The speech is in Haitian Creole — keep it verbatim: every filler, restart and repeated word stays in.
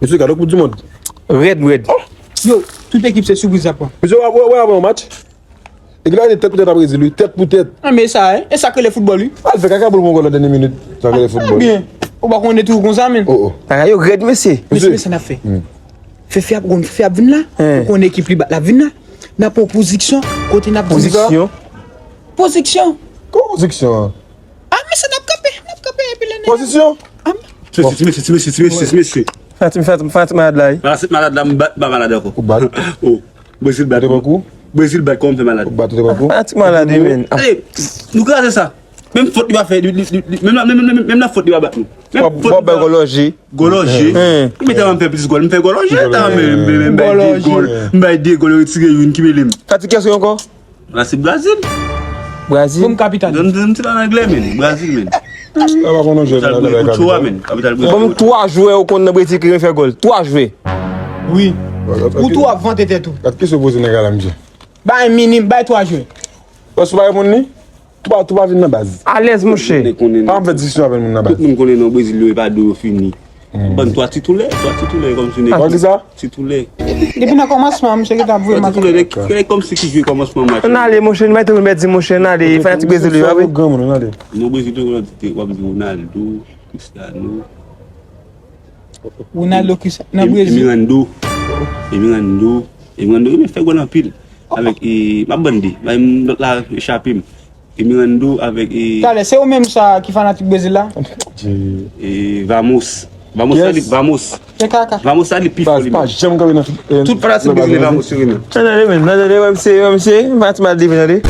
Mesye, gade Koup di Mond. Rèd, rèd. Yo, tout ekip se sipriz y ap pran. Mesye, w ap wè, w ap wè yon match. Nèg la, tèt pou tèt ap Brezil, wi. Tèt pou tèt. Ah, men sa, e sa k rele foutbòl, wi. Al fè kaka pou l pran gòl nan dènye minit. Sa k rele foutbòl. Byen. Ou pa konnen tou konsa, men. Oh, oh. Bagay yo rèd, mesye. Mesye, mesye, sa n ap fè. Hmm. Fefe ap, gon Fefe ap vin la. Hein. Ou konnen ekip li bat la vin la. N ap pran poziksyon. Kote n ap di sa? Poziksyon. Poziksyon. Kòman poziksyon an? Ah, mesye, n ap kanpe. N ap kanpe epi lè nèg. Pozisyon. Ah, men. Ti mesye, ti mesye, ti mesye, ti mesye, ti mesye. Fanatik, fanatik, fanatik malad la, wi. Fanatik malad la, m bat, m pa malad ankò. Ou bat. Oh, Brezil bat. Ou te pran kou? Brezil bat, kòman m fè malad? Ou bat, ou te pran kou? Fanatik malad, wi, men. Ey, nou kraze sa. Menm fot li pa fè, li, li, li, li, menm la, menm, menm, menm, menm la fot li pa bat nou. Menm fot li pa bat. Gòl Lòje. Gòl Lòje. Hein. Ki mete m fè plis gòl, m fè Gòl Lòje, ta men, men, men, m bay de gòl, m bay de gòl, retire youn, ki mele m. Fanatik kiyès ou ankò? La se Brazil. Brazil? Bon, kapital. Donn, donn ti la nan anglè, men. Brazil, men. Kapital Brazil, Ochoa, men. Kapital Brazil. Bon, twa jwè ou konn nan Brezil ki renmen fè gòl. Twa jwè. Wi. Ou tou ap vante tèt ou. Gad ki se poze nèg la, misye. Bay minim, bay twa jwè. Wè, si w pa reponn li, tou pa, tou pa vin nan baz. Alèz, monchè. Pa fè diskisyon avèk moun nan baz. Tout moun konnen nan Brezil, yo e pa dou, yo fini. Bann twa titoulè, twa titoulen kòmsi nèg. Twa kisa? Titoulè. Depi nan kòmansman, misye gentan ap voye maten. Twa titoulen, nèg, nèg kòmsi ki jwe kòmansman match. Ann ale, monchè, nou mèt tou mèt di, monchè, ann ale, fanatik Brezil yo, wi. Granmoun, ann ale. Non, Brezil yo, w ap di, w ap di Ronaldo, Cristiano. Ronaldo, Cristiano, nan Brezil. Mirando. E Mirando. E Mirando, renmen fè gòl anpil. Avèk, e, m ap ban de. Bay m lòt la, echape m. E Mirando avèk, e, talè, se ou menm sa ki fanatik Brezil la? E Vamos. Vamos, sa li, Vamos. Se kaka. Vamos, sa li pi fò li menm. Tout fanatik Brezil, e Vamos yo renmen. Nan tande, men, nan tande, wè misye, wè misye, fanatik mal de, tande.